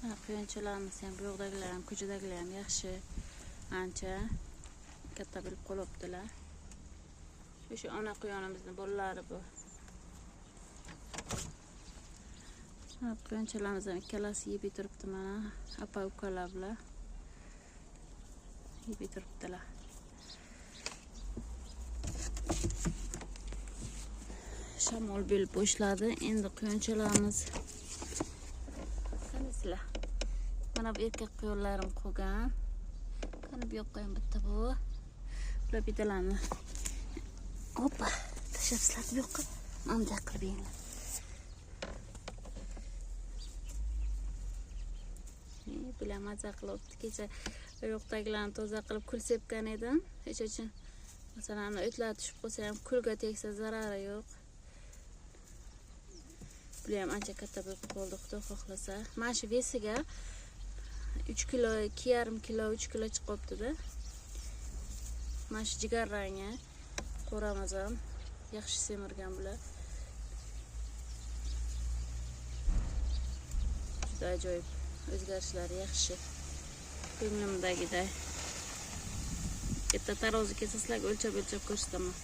Quyonchalarimiz ham, bu yoqdagilar ham, ko'chadagilar ham yaxshi, ancha katta bo'lib qolibdilar. O'sha ona quyonimizni bolalari bu. Quyonchalarimiz ham ikkalasi yeb turibdi mana, apa ukalar bilan yeb turibdilar. Shamol bo'lib boshladi. Endi quyonchalarimiz qanisizlar. Mana bu erkak quyonlarim qolgan. Qani bu yoqqa ham bitta bu. Bular bittalarni. Hoppa, tashlabsizlar bu yoqqa. Mana bunday qilib yenglar. Bular maza qilibdi. Kecha yoqdagilarni toza qilib kul sepgan edim. Hech uchun masalan o'tlar tushib qolsa ham kulga tegsa zarari yo'q. Bular ham ancha katta bo'lib qoldi, Xudo xohlasa. Mana shu vesiga 3 kilo, 2,5 kilo, 3 kilo chiqibdi-da. Mana shu jigar rangi qo'ramiz ham yaxshi semirgan bular. Juda ajoyib o'zgarishlar, yaxshi. Ko'nglimdagiday. Erta tarozi kelsa sizlarga o'lchab-o'lchab ko'rsataman.